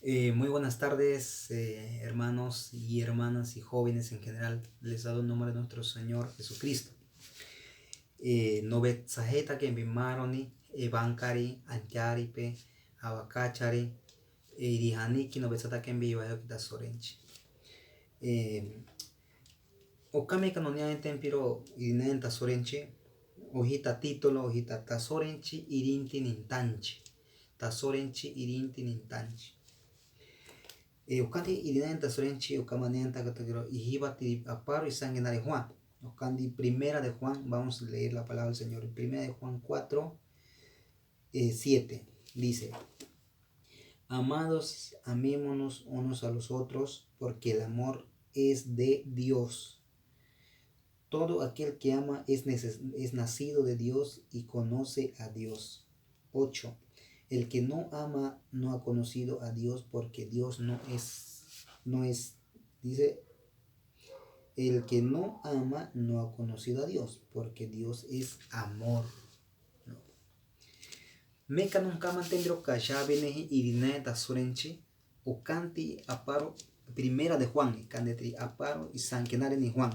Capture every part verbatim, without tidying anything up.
Eh, muy buenas tardes, eh, hermanos y hermanas y jóvenes en general. Les saludo en nombre de nuestro Señor Jesucristo. Eh, nobetzahetakenbi maroni, ebankari, antiaripe, abakachari, eh, irihaniki nobetzatakenbi iwayoki tasorenchi. Eh, Okame ka noniaen tempiro irinaen tasorenchi, ohita título, ohita tasorenchi irinti nintanchi. Tasorenchi irinti nintanchi. Eh, okandi irinaen tasorenchi, okame nian takatakiro, ihiba ti aparo isangenare Juan. Okandi primera de Juan, vamos a leer la palabra del Señor. Primera de Juan cuatro, eh, siete, dice: Amados, amémonos unos a los otros, porque el amor es de Dios. Todo aquel que ama es, es nacido de Dios y conoce a Dios. Ocho. El que no ama no ha conocido a Dios, porque Dios no es, no es, dice, el que no ama no ha conocido a Dios, porque Dios es amor. ¿No? Meka nunca mantendiroka xabenehi irinae tasorenchi, okandi aparo, primera de Juan, kandetri aparo isangenare ni Juan.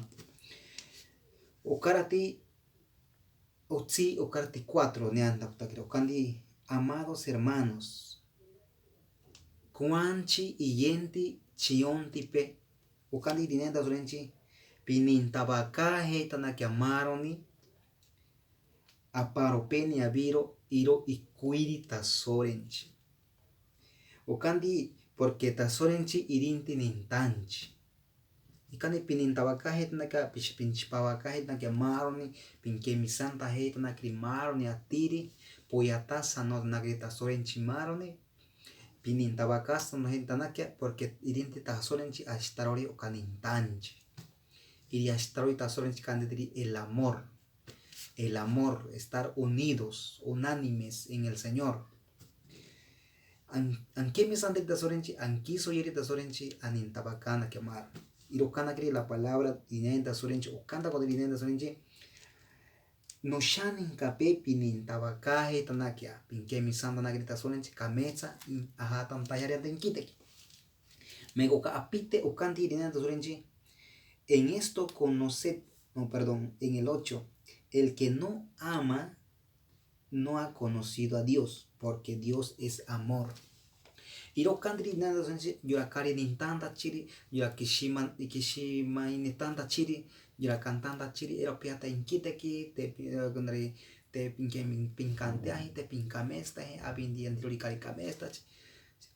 Okarati, otsi, okarati cuatro, neanda kutakira, okandi, amados hermanos, kuanchi iyenti chiontipe, okandi irinae tasorenchi, pinintabakaheitanakia maroni, aparo peni abiro, iro ikuiri tasorenchi. Okandi, porque tasorenchi irinti nintanchi. Ikani pinintabakaheitanakia, pish-, pinchipabakaheitanakia maroni, pinkemisantaheitanakia maroni atiri, poyatasa no tanakiri tasorenchi maroni, pinintabakasa no heitanakia, porque irinti tasorenchi ashtarori okanintanchi. Iri ashtarori tasorenchi kandetiri el amor. El amor, estar unidos, unánimes en el Señor. An-, ankemisantairi tasorenchi, ankisoyeri tasorenchi, anintabakanakia maroni. Irokanakiri la palabra irinae tasorenchi, okanda kotiri irinae tasorenchi, no xaninkape pinintabakaheitanakia, pinkemisantanakiri tasorenchi, kametsa, in-, ahatantayari ante inkiteki. Meka oka apite, okandi irinae tasorenchi, en esto conoced, no, perdón, en el ocho, el que no ama no ha conocido a Dios, porque Dios es amor. Irokandiri nanda sensi, yura kari nintantachiri, yura kishima, kishimainetantachiri, yura kantantachiri, ero piata inkiteki, te pi-, eh, kundari, te pinke-, pinkanteahi, te pinkamestahi, abindi antirori kari kamestachi.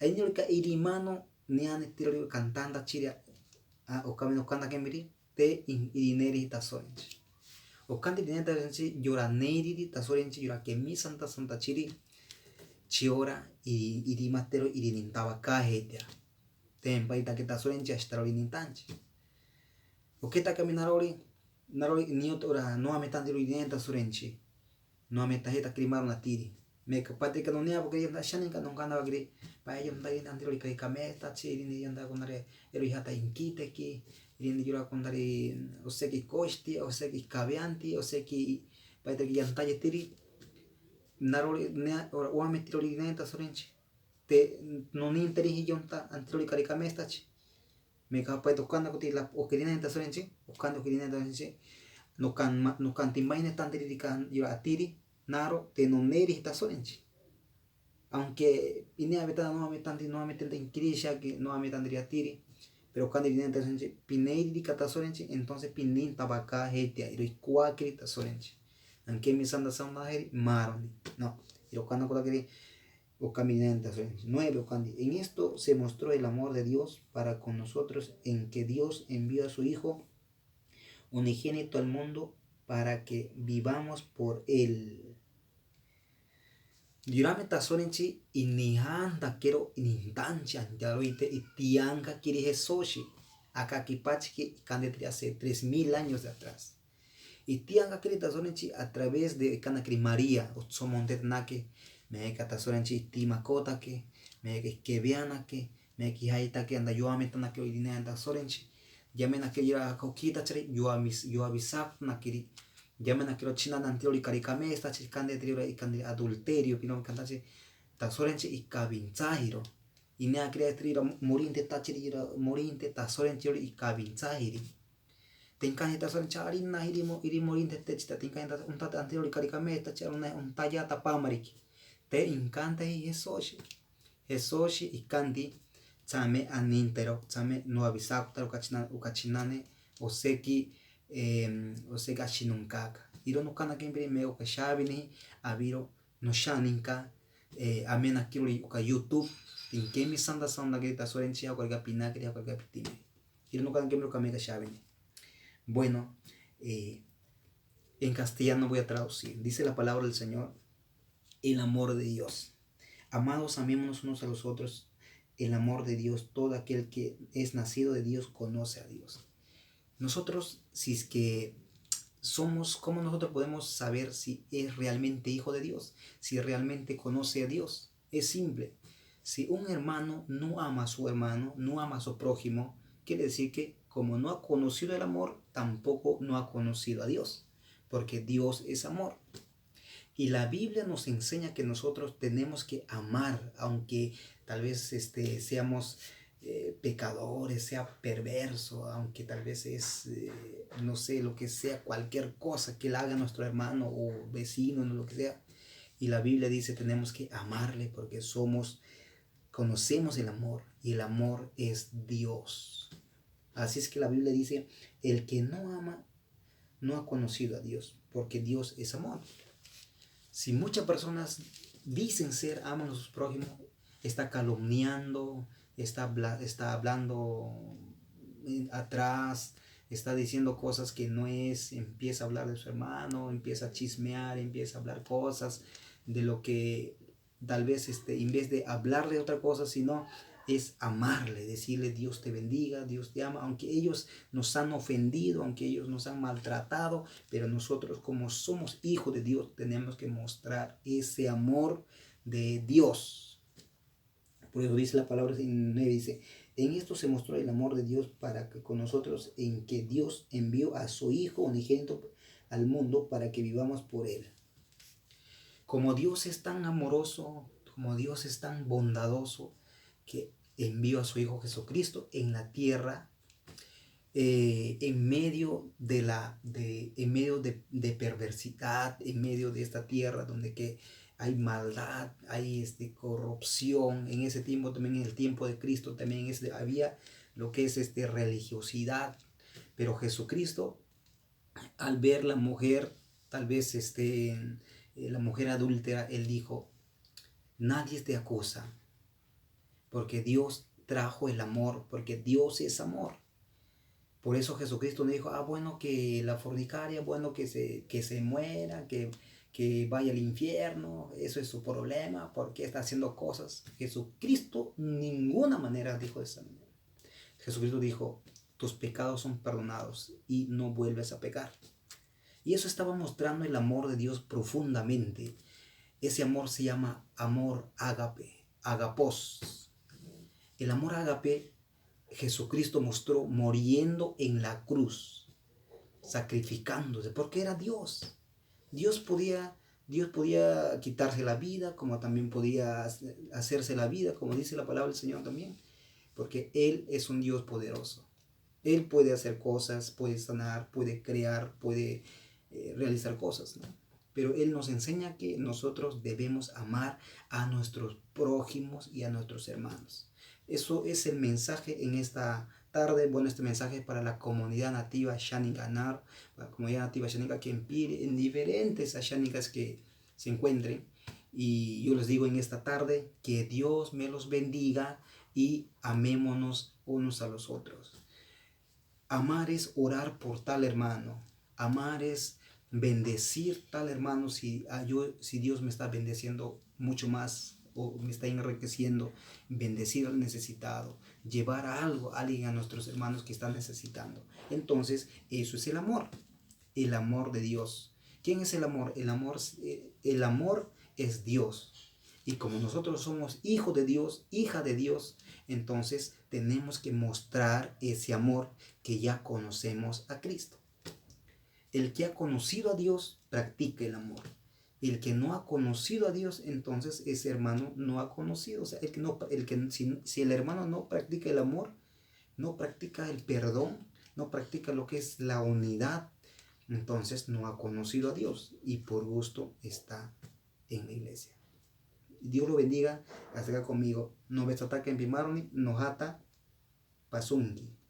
Ainirika irimano, niane tirori kantantachiri, a, okame no kanda kemiri, te in-, irineri tasorenchi. Okandi irineri tasorenchi, yura neiriri tasorenchi, yura kemisantasantachiri, chiora i-, irimatero irinintabakaheitea. Te empaitake tasorenchi ashtarori nintanchi. Oketakami narori, narori niot ora no ametanti ro irineri tasorenchi. No ametahetakiri maroni atiri. Meka patika no nia, porque yonta shaninka no kanda bakiri. Pae yonta irin antirori kari kamestachi, irin yonta kundari ero ihata inkiteki, irin yura kundari oseki koshti, oseki kabeanti, oseki paitaki yantaye tiri. Narori nia, ora, wame tirori irineri tasorenchi. Te no ninteri hi yonta antirori kari kamestachi. Meka paita okanda kuti la, okirineri tasorenchi, okanda okirineri tasorenchi, no kan ma-, no kantimainetantiri kan yura atiri, naro te no neri tasorenchi. Aunque ine abetana no ametanti, no ametanta inkirishaki, no ametantiri atiri, pero okandi irineri tasorenchi, pineirika tasorenchi, entonces pinintabakaheitea, iro ikuakiri tasorenchi. Ankemisantasantaheiri maroni. No, iro okanda kotakiri, okame irineri tasorenchi. Nueve, okandi. En esto se mostró el amor de Dios para con nosotros, en que Dios envió a su Hijo unigénito al mundo para que vivamos por él. Yurame tasorenchi, inihantakero inintanchi antiaroite, itiankakiri Hesoshi. Aka kipachki kandetiri hace tres mil años de atrás. Itiankakiri tasorenchi a través de ikanakiri María, otso montetanake, meka tasorenchi itimakotake, meka ikebeanake, meka ihaitake, anda yuametanake irineri tasorenchi. Yamenakiri yura kokitachiri, yuamis-, yuabisatanakiri. Yamenakiri chinana antirori kari kamestachi, kandetiri ora ikandiri adulterio, pino kantachi, tasorenchi ikabintsahiro. Ine akira estri ira morinti tachiri ira morinti tasoren chiri ikabinsa iri. Tinkan ita soren chari na iri mo iri morinti techita tinkan ita unta anterior karikame ta charo na unta ya ta pamariki. Te inkanta i Hesoshi. Hesoshi ikanti tsame anintero tsame no avisaku taro kachina ukachinane o seki em, o seki ashinunkaka. Iro no kana kempiri mego kashabini aviro no shaninka eh, amena kiruri uka YouTube. Tinkemi sanda sanda que ta soren chia cualquier pinakiri cualquier pitime. Iro no kana kempiri uka mega shabini. Bueno, eh, en castellano voy a traducir. Dice la palabra del Señor, el amor de Dios. Amados, amémonos unos a los otros. El amor de Dios, todo aquel que es nacido de Dios conoce a Dios. Nosotros, si es que somos, ¿cómo nosotros podemos saber si es realmente hijo de Dios? Si realmente conoce a Dios. Es simple. Si un hermano no ama a su hermano, no ama a su prójimo, quiere decir que como no ha conocido el amor, tampoco no ha conocido a Dios, porque Dios es amor. Y la Biblia nos enseña que nosotros tenemos que amar, aunque tal vez este, seamos eh, pecadores, sea perverso, aunque tal vez es, eh, no sé, lo que sea, cualquier cosa que le haga nuestro hermano o vecino, no lo que sea. Y la Biblia dice tenemos que amarle porque somos, conocemos el amor y el amor es Dios. Así es que la Biblia dice, el que no ama no ha conocido a Dios, porque Dios es amor. Si muchas personas dicen ser aman a sus prójimos, está calumniando, está, está hablando atrás, está diciendo cosas que no es, empieza a hablar de su hermano, empieza a chismear, empieza a hablar cosas de lo que tal vez este, en vez de hablarle otra cosa, sino es amarle, decirle Dios te bendiga, Dios te ama, aunque ellos nos han ofendido, aunque ellos nos han maltratado, pero nosotros como somos hijos de Dios tenemos que mostrar ese amor de Dios. Por eso dice la palabra en nueve, dice, en esto se mostró el amor de Dios para que con nosotros, en que Dios envió a su Hijo unigénito al mundo para que vivamos por él. Como Dios es tan amoroso, como Dios es tan bondadoso, que envió a su Hijo Jesucristo en la tierra, eh, en medio de la, de, en medio de, de perversidad, en medio de esta tierra donde que hay maldad, hay este, corrupción. En ese tiempo también, en el tiempo de Cristo también es, había lo que es este, religiosidad. Pero Jesucristo, al ver la mujer, tal vez este, eh, la mujer adúltera, él dijo, nadie te acusa, porque Dios trajo el amor, porque Dios es amor. Por eso Jesucristo no dijo, ah, bueno, que la fornicaria, bueno, que se, que se muera, que, que vaya al infierno, eso es su problema, porque está haciendo cosas. Jesucristo ninguna manera dijo de esa manera. Jesucristo dijo, tus pecados son perdonados y no vuelves a pecar. Y eso estaba mostrando el amor de Dios profundamente. Ese amor se llama amor ágape, agapos. El amor ágape Jesucristo mostró muriendo en la cruz, sacrificándose, porque era Dios. Dios podía, Dios podía quitarse la vida, como también podía hacerse la vida, como dice la palabra del Señor también, porque Él es un Dios poderoso. Él puede hacer cosas, puede sanar, puede crear, puede eh, realizar cosas, ¿no? Pero Él nos enseña que nosotros debemos amar a nuestros prójimos y a nuestros hermanos. Eso es el mensaje en esta tarde. Bueno, este mensaje es para la comunidad nativa Shaninganar, la comunidad nativa Shaninga que en diferentes Shaningas que se encuentren. Y yo les digo en esta tarde que Dios me los bendiga y amémonos unos a los otros. Amar es orar por tal hermano. Amar es bendecir tal hermano si, ah, yo, si Dios me está bendeciendo mucho más o me está enriqueciendo, bendecir al necesitado, llevar algo a alguien, a nuestros hermanos que están necesitando. Entonces, eso es el amor, el amor de Dios. ¿Quién es el amor? El amor, eh, el amor es Dios. Y como nosotros somos hijos de Dios, hija de Dios, entonces tenemos que mostrar ese amor que ya conocemos a Cristo. El que ha conocido a Dios practica el amor. El que no ha conocido a Dios, entonces ese hermano no ha conocido. O sea, el que no, el que, si, si el hermano no practica el amor, no practica el perdón, no practica lo que es la unidad, entonces no ha conocido a Dios y por gusto está en la iglesia. Dios lo bendiga. Hasta acá conmigo. No ves ataque en Pimaroni, no jata pasungi.